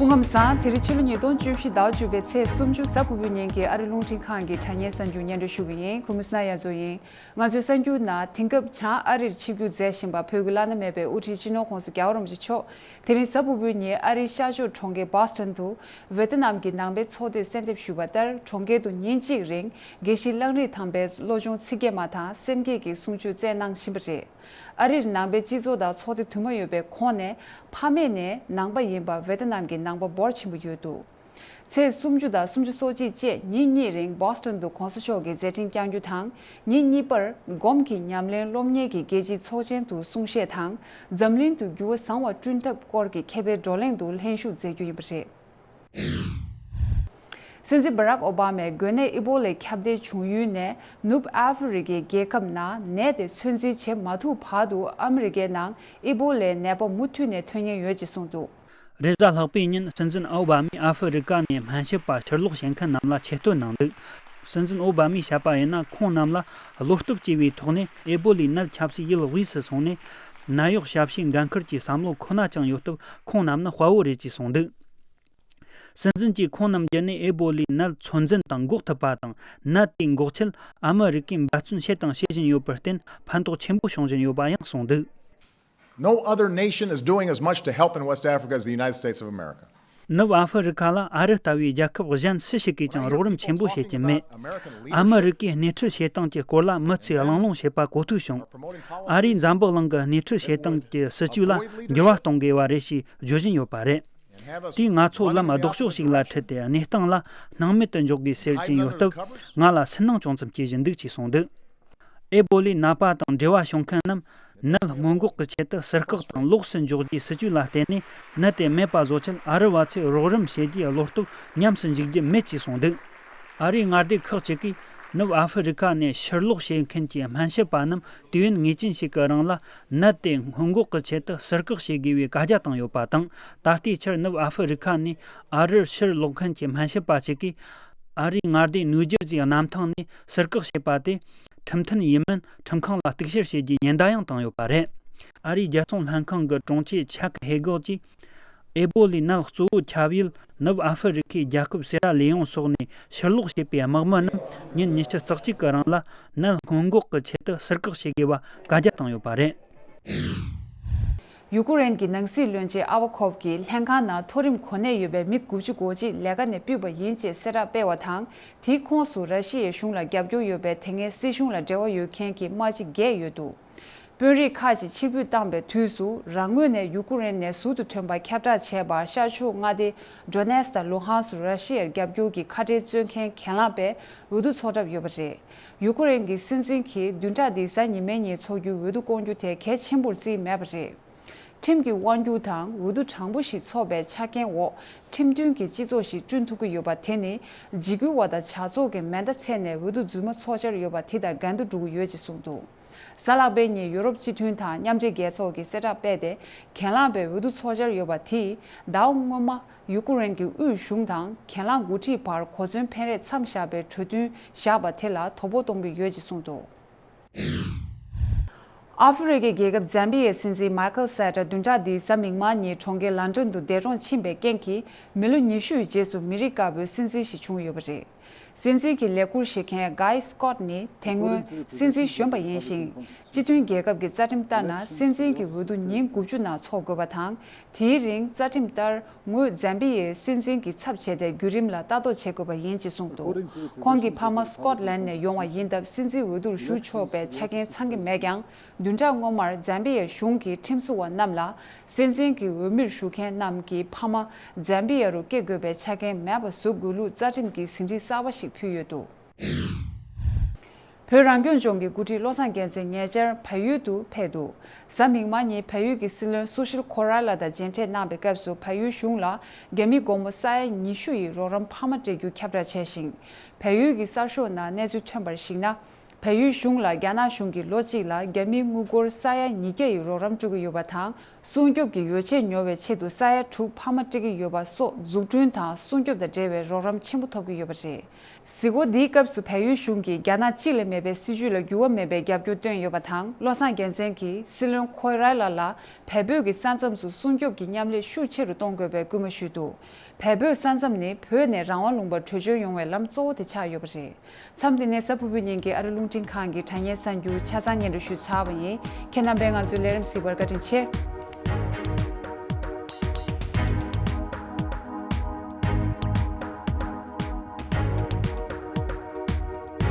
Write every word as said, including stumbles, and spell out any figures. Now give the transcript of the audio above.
སྐུ་ཁམས་བཟང་། དེ་རིང་ཕྱི་ལོ་ཉིས་སྟོང་བཅུ་བཞི་ཟླ་བ་བཅུ་པའི་ཚེས་སུམ་ཅུ་གཟའ་ཕུར་བུའི་ཉིན་གྱི་ཨ་རི་རླུང་འཕྲིན་ཁང་གི་དྲ་བརྙན་གསར་འགྱུར་སྙན་སྒྲོན་ཞུ་གི་ཡིན། གུས་མོ་སྣ་ཡ་མཚོ་ཡིན། ང་ཚོའི་གསར་འགྱུར་ནང་དེང་སྐབས་བྱང་ཨ་རིར་ཆིབས་བསྒྱུར་མཛད་བཞིན་པ་བོད་ཀྱི་བླ་ན་མེད་པའི་དབུ་ཁྲིད་སྤྱི་ནོར་༧གོང་ས་༧རྒྱལ་བ་རིན་པོ་ཆེ་མཆོག་དེ་རིང་གཟའ་ཕུར་བུའི་ཉིན་ཨ་རིའི་ཤར་ཕྱོགས་གྲོང་ཁྱེར་Boston་དུ་ཝེ་ཏི་ནམ་གྱི་ནང་པའི་ཚོགས་སྡེས་གསལ་འདེབས་ཞུས་པ་ལྟར། གྲོང་ཁྱེར་དུ་ཉིན་གཅིག་རིང་དགེ་བཤེས་གླང་རི་ཐང་པའི་བློ་སྦྱོང་ཚིག་བརྒྱད་མ་དང་སེམས་བསྐྱེད་ཀྱི་གསུང་ཆོས་སྩལ་གནང་བཞིན་པ་རེད། ཨ་རིར་ནང་པའི་སྤྱི་ཚོགས་དང་ཚོགས་སྡེ་དུ་མ་ཡོད་པའི་ཁོངས་ནས་ཕ་མེས་ནས་ནང་པ་ཡིན་པ་ཝེ་ཏི་ནམ་གྱི་ནང་པ་འབོར་ཆེན་པོ་ཡོད་འདུག་ཚེས་སུམ་ཅུ་དང་སུམ་ཅུ་སོ་གཅིག་བཅས་ཉིན་གཉིས་རིང་Boston་དུ་༧གོང་ས་མཆོག་གི་མཛད་འཕྲིན་བསྐྱང་རྒྱུ་དང་། ཉིན་གཉིས་པར་སྒོམ་གྱི་ཉམས་ལེན་སློབ་གཉེར་གྱི་རྒྱལ་སྤྱིའི་ཚོགས་ཆེན་དུ་གསུང་བཤད་དང་། འཛམ་གླིང་དུ་འགྱུར་བ་བཟང་བ་བསྐྲུན་ཐབས་སྐོར་གྱི་མཁས་པའི་བགྲོ་གླེང་དུ་ལྷན་ཞུགས་མཛད་རྒྱུ་ཡིན་པ་རེད། སྲིད་འཛིན་Barack Obama་ཡིས་འགོས་ནད་ཨི་བོ་ལའི་ཁྱབ་གདལ་བྱུང་ཡུལ་ནས་ནུབ་ཨ་ཧྥེ་རི་ཁའི་རྒྱལ་ཁབ་ནང་ནད་དེ་ཚོད་འཛིན་བྱེད་མ་ཐུབ་བར་དུ་ཨ་མི་རི་ཀའི་ནང་ཨི་བོ་ལའི་ནད་པ་མུ་མཐུད་ནས་ཐོན་ཉེན་ཡོད་ཅེས་གསུངས་འདུག་རེས་གཟའ་ལྷག་པའི་ཉིན་སྲིད་འཛིན་ཨོ་བྷ་མས་ཨ་ཧྥེ་རི་ཀ་ནས་སྨན་ཞབས་པ་ཕྱིར་ལོག་བྱེད་མཁན་རྣམས་ལ་ཆེ་བསྟོད་གནང་འདུག་སྲིད་འཛིན་ཨོ་བྷ་མས་བཤད་པ་ཡིན་ན། ཁོང་རྣམས་ལ་བློ་སྟོབས་སྐྱེ་བའི་ཐོག་ནས་ཨེ་བོ་ལའི་ནད་ཁྱབ་ཚད་ཡུལ་དབུས་སུ་སོང་ནས་ནད་གཡོག་ཞབས་ཞུའི་འགན་ཁུར་གྱི་བསམ་བློ་ཁོ་ན་ཅང་ཡོད་སྟབས། ཁོང་རྣམས་ནི་དཔའ་བོ་རེད་ཅེས་གསུངས་འདུག་སྲིད་འཛིན་གྱིས་ཁོང་རྣམས་ཀྱིས་ནི་ཨེ་བོ་ལའི་ནད་ཚོད་འཛིན་དང་འགོག་ཐུབ་པ་དང་། ནད་དེ་འགོག་ཆེད་ཨ་མི་རི་ཀས་འབད་བརྩོན་བྱས་དང་བྱེད་བཞིན་ཡོད་པར་བརྟེན། ཕན་ཐོགས་ཆེན་པོ་བྱུང་བཞིན་ཡོད་པ་ཡང་གསུངས་འདུག No other nation is doing as much to help in West Africa as the United States of America. ནུབ་ཨ་ཧྥེ་རི་ཁ་ལ་ཨ་རི་ལྟ་བུའི་རྒྱལ་ཁབ་གཞན་སུ་ཞིག་གིས་ཀྱང་རོགས་རམ་ཆེན་པོ་བྱེད་ཀྱི་མེད། ཨ་མི་རི་ཀས་སྣེ་ཁྲིད་བྱེད་སྟངས་ཀྱི་སྐོར་ལ་མི་ཚོས་གླེང་སློང་བྱེད་པ་གོ་ཐོས་བྱུང་། ཨ་རིའི་འཛམ་བུ་གླིང་གི་སྣེ་ཁྲིད་བྱེད་སྟངས་ཀྱི་སྲིད་ཇུས་ལ་འགྱུར་བ་གཏོང་དགོས་པ་རེད་ཞེས་བརྗོད་བཞིན་ཡོད་པ་རེད། དེས་ང་ཚོ་ལམ་ལྡོག་ཕྱོགས་ཤིག་ལ་ཁྲིད་དེ་གནས་སྟངས་ལ་སྣང་མེད་དུ་འཇོག་དགོས་ཟེར་གྱིན་ཡོད་སྟབས། ང་ལ་སུན་སྣང་ཅུང་ཙམ་སྐྱེ་བཞིན་འདུག་ཅེས་གསུངས་འདུག་ཨེ་བོ་ལའི་ནད་པ་དང་འབྲེལ་བ་བྱུང་མཁན་རྣམས་ནད་སྔོན་འགོག་གི་ཆེད་དུ་ཟུར་བཀག་དང་ལོགས་སུ་འཇོག་རྒྱུའི་སྲིད་ཇུས་ལ་བརྟེན་ནས། ནད་དེ་མེད་པ་བཟོ་ཆེད་ཨ་རི་བ་ཚོས་རོགས་རམ་བྱེད་རྒྱུའི་བློ་སྟོབས་ཉམས་སུ་འཇུག་རྒྱུ་མེད་ཅེས་གསུངས་འདུག་ཨ་རིའི་མངའ་སྡེ་ཁག་ཅིག་གིས་ནུབ་ཨ་ཧྥེ་རི་ཁ་ནས་ཕྱིར་ལོག་བྱེད་མཁན་གྱི་སྨན་ཞབས་པ་རྣམས་དུས་ཡུན་ངེས་ཅན་ཞིག་གི་རིང་ལ་ནད་དེ་སྔོན་འགོག་གི་ཆེད་དུ་ཟུར་བཀག་བྱེད་དགོས་པའི་བཀའ་རྒྱ་བཏང་ཡོད་པ་དང་། ད་ལྟའི་ཆར་ནུབ་ཨ་ཧྥེ་རི་ཁ་ནས་ཨ་རིར་ཕྱིར་ལོག་མཁན་གྱི་སྨན་ཞབས་པ་ཞིག་གིས་ཨ་རིའི་མངའ་སྡེ་ནིའུ་ཇར་ཟིའི་གནམ་ཐང་ནས་ཟུར་བཀག་བྱས་པ་དེ་ཁྲིམས་མཐུན་ཡིན་མིན་ཁྲིམས་ཁང་ལ་གཏུག་བཤེར་བྱེད་རྒྱུའི་ཉེན་བརྡ་ཡང་བཏང་ཡོད་པ་རེད། ཨ་རིའི་རྒྱལ་སྲུང་ལྷན་ཁང་གི་དྲུང་ཆེ་ཆག་ཧེ་གོག་གིས། ཨེ་བོ་ལའི་ནད་གཙོ་བོ་ཁྱབ་ཡུལ་ནུབ་ཨ་ཧྥེ་རི་ཁའི་རྒྱལ་ཁབ་སེ་ར་ལེ་ཡོང་སོགས་ནས་ཕྱིར་ལོག་བྱས་པའི་དམག་མི་རྣམས་ཉིན་ཉི་ཤུ་རྩ་གཅིག་གི་རིང་ལ་ནད་སྔོན་འགོག་གི་ཆེད་དུ་ཟུར་བཀག་བྱེད་དགོས་པ་བཀའ་རྒྱ་བཏང་ཡོད་པ་རེད། ཡུ་ཀུ་རེན་གྱི་ནང་སྲིད་བློན་ཆེན་ཨ་བ་ཁོབ་ཀྱིས་ལྷན་ཁང་ནང་མཐོ་རིམ་གོ་གནས་ཡོད་པའི་མི་དགུ་བཅུ་གོ་གཅིག་ལས་ཀ་ནས་ཕུད་པ་ཡིན་ཅེས་གསལ་བསྒྲགས་སྤེལ་བ་དང་། དེའི་ཁོངས་སུ་ར་ཤི་ཡའི་གཞུང་ལ་རྒྱབ་སྐྱོར་ཡོད་པའི་དེ་སྔའི་སྲིད་གཞུང་ལ་འབྲེལ་བ་ཡོད་མཁན་གྱི་དམག་སྤྱི་བརྒྱད་ཡོད་འདུག་དཔོན་རིགས་ཁག་ཅིག་ཕྱིར་འབུད་བཏང་པའི་དུས་སུ། རང་ངོས་ནས་ཡུ་ཀུ་རེན་ནས་ཟུར་དུ་ཐོན་པར་ཁྱབ་བསྒྲགས་བྱས་པར་ཤར་ཕྱོགས་མངའ་སྡེ་ཌོ་ནེ་སི་དང་ལུ་ཧན་སུ་ར་ཤི་ཡར་རྒྱབ་སྐྱོར་གྱི་ཁ་བྲལ་རྩོད་མཁན་གྱེན་ལངས་པའི་འོས་བསྡུ་འཚོགས་གྲབས་ཡོད་པ་རེད། ཡུ་ཀུ་རེན་གྱི་སྲིད་འཛིན་གྱིས་བདུན་ཕྲག་འདིའི་གཟའ་ཉི་མའི་ཉིན་འཚོགས་རྒྱུའི་འོས་བསྡུ་བསྐོང་རྒྱུ་དེ་གལ་ཆེན་པོར་བརྩིས་མེད་པ་རེད། ཁྲིམས་ཀྱི་དབང་སྒྱུར་དང་འོས་བསྡུ་དྲང་པོ་ཞིག་འཚོགས་པའི་ཆ་རྐྱེན་འོག་ཁྲིམས་མཐུན་གྱི་སྤྱི་ཚོགས་ཤིག་བསྐྲུན་ཐུབ་ཀྱི་ཡོད་པ་དེ་ནི། འཇིགས་སྐུལ་བ་དང་ཇག་ཚོགས་ཀྱི་མེ་མདའ་འཚོལ་ནས་འོས་བསྡུ་རྫུན་མ་འཚོགས་འཆར་ཡོད་པ་དེ་དང་འགལ་ཟླར་འགྲོ་གི་ཡོད་ཅེས་གསུངས་འདུག་གཟའ་ལྷག་པའི་ཉིན་ཡུ་རོབ་སྤྱི་མཐུན་དང་མཉམ་འབྲེལ་རྒྱལ་ཚོགས་ཀྱིས་གསལ་བསྒྲགས་སྤེལ་ཏེ། གྱེན་ལངས་པའི་འོས་བསྡུ་འཚོགས་འཆར་ཡོད་པ་དེས་ཟླ་བ་སྔོན་མ་ཡུ་ཀུ་རེན་གྱི་དབུས་གཞུང་དང་གྱེན་ལངས་འགོ་ཁྲིད་བར་གོ་མཚོན་འཕེན་རེས་མཚམས་བཞག་པའི་གྲོས་མཐུན་བཞག་པ་དེ་ལ་དོ་ཕོག་གཏོང་གི་ཡོད་ཅེས་གསུངས་འདུག་ཨ་ཧྥེ་རི་ཁའི་རྒྱལ་ཁབ་ཛམ་བི་ཡའི་སྲིད་འཛིན་མའི་ཁལ་སེ་ཏྲ་བདུན་ཕྲག་འདིའི་གཟའ་མིག་དམར་ཉིན་གྲོང་ཁྱེར་ལན་ཀྲན་དུ་འདས་གྲོངས་ཕྱིན་པའི་རྐྱེན་གྱིས། མི་ལོ་ཉི་ཤུ་ཡི་རྗེས་སུ་མི་རིགས་དཀར་པོའི་སྲིད་འཛིན་ཞིག་བྱུང་ཡོད་པ་རེད། སྲིད་འཛིན་གྱི་ལས་ཁུར་བཞེས་མཁན་གྷའི་སྐོད་ནི་དེ་སྔོན་སྲིད་འཛིན་གཞོན་པ་ཡིན་ཞིང་། སྤྱི་མཐུན་རྒྱལ་ཁབ་ཀྱི་རྩ་ཁྲིམས་ལྟར་ན། སྲིད་འཛིན་གྱི་འོས་བསྡུ་ཉིན་དགུ་བཅུ་ནང་འཚོགས་དགོས་པ་དང་། དེའི་རིང་རྩ་ཁྲིམས་ལྟར་ངོས་ཛམ་བི་ཡའི་སྲིད་འཛིན་གྱི་ཚབ་བྱས་ཏེ་བརྒྱུད་རིམ་ལ་ལྟ་རྟོག་བྱེད་དགོས་པ་ཡིན་ཅེས་གསུངས་འདུག་ཁོང་གི་ཕ་མ་སྐོད་ལན་ནས་ཡོང་བ་ཡིན་སྟབས། སྲིད་འཛིན་འོས་བསྡུར་ཞུགས་ཆོག་པའི་ཆ་རྐྱེན་ཚང་གི་མེད་ཀྱང་། བདུན་ཕྲག་སྔོན་མར་ཛམ་བི་ཡའི་གཞུང་གིས་ཁྲིམས་བཟོ་བ་རྣམས་ལ། སྲིད་འཛིན་གྱི་འོས་མིར་ཞུགས་མཁན་རྣམས་ཀྱི་ཕ་མ་ཛམ་བི་ཡ་རུ་སྐྱེ་དགོས་པའི་ཆ་རྐྱེན་མེད་པ་བཟོ་དགོས་ལུགས་རྩ་ཁྲིམས་ཀྱི་ཟིན་བྲིས་གསར་པ་ཞིག་ཕུལ་ཡོད་འདུག་བོད་རང་སྐྱོང་ལྗོངས་ཀྱི་འགོ་ཁྲིད་བློ་བཟང་རྒྱལ་མཚན་ཉེ་ཆར་བལ་ཡུལ་དུ་ཕེབས་འདུག་གཟའ་མིག་དམར་ཉིན་བལ་ཡུལ་གྱི་སྲིད་བློན་སུ་ཤིལ་ཁོ་རལ་ལ་དང་མཇལ་འཕྲད་གནང་བའི་སྐབས་སུ། བལ་ཡུལ་གཞུང་ལ་རྒྱ་མི་སྒོར་མོ་ས་ཡ་ཉི་ཤུ་ཡི་རོགས་རམ་འཕར་མ་སྤྲད་རྒྱུ་ཁྱབ་བསྒྲགས་བྱས་ཤིང་། བལ་ཡུལ་གྱི་གསར་ཤོག་ནང་གནས་ཚུལ་ཐོན་པར་གཞིགས་ན། བལ་ཡུལ་གཞུང་ལ་རྒྱ་ནག་གཞུང་གིས་ལོ་གཅིག་ལ་རྒྱ་མིའི་དངུལ་སྒོར་ས་ཡ་ཉིས་བརྒྱ་ཡི་རོགས་རམ་སྤྲོད་ཀྱི་ཡོད་པ་དང་། སྲུང་སྐྱོབ་ཀྱི་ཡོ་ཆས་ཉོ་བའི་ཆེད་དུ་ས་ཡ་དྲུག་འཕར་མ་སྤྲད་ཀྱི་ཡོད་པ་སོགས་འཛུགས་སྐྲུན་དང་སྲུང་སྐྱོབ་དང་འབྲེལ་བའི་རོགས་རམ་ཆེན་པོ་ཐོབ་ཀྱི་ཡོད་པ་རེད། གཟིགས་སྐོར་འདིའི་སྐབས་སུ་བལ་ཡུལ་གཞུང་གིས་རྒྱ་ནག་གཅིག་ལས་མེད་པའི་སྲིད་ཇུས་ལ་འགྱུར་བ་མེད་པའི་རྒྱབ་སྐྱོར་བཏོན་ཡོད་པ་དང་། བློ་བཟང་རྒྱལ་མཚན་གྱིས་སྲིད་བློན་ཁོའེ་རའེ་ལགས་ལ་བལ་བོད་ཀྱི་ས་མཚམས་སུ་སྲུང་སྐྱོབ་ཀྱི་མཉམ་ལས་ཤུགས་ཆེ་རུ་གཏོང་དགོས་པའི་སྐུལ་མ་ཞུས་འདུག་བལ་བོད་ས་མཚམས་ནི་བོད་ནས་རང་དབང་ལུང་པར་བྲོས་བྱོལ་ཡོང་བའི་ལམ་གཙོ་བོ་དེ་ཆགས་ཡོད་པ་རེད། མཚམས་འདི་ནས་གཟའ་ཕུར་བུའི་ཉིན་གྱི་ཨ་རི་རླུང་འཕྲིན་ཁང་གི་དྲ་བརྙན་གསར་འགྱུར་ཆ་ཚང་སྙན་སྒྲོན་ཞུས་ཚར་བ་ཡིན། ཁྱེད་རྣམ་པས་ང་ཚོའི་ལས་རིམ་གཟིགས་པར་བཀའ་དྲིན་ཆེ།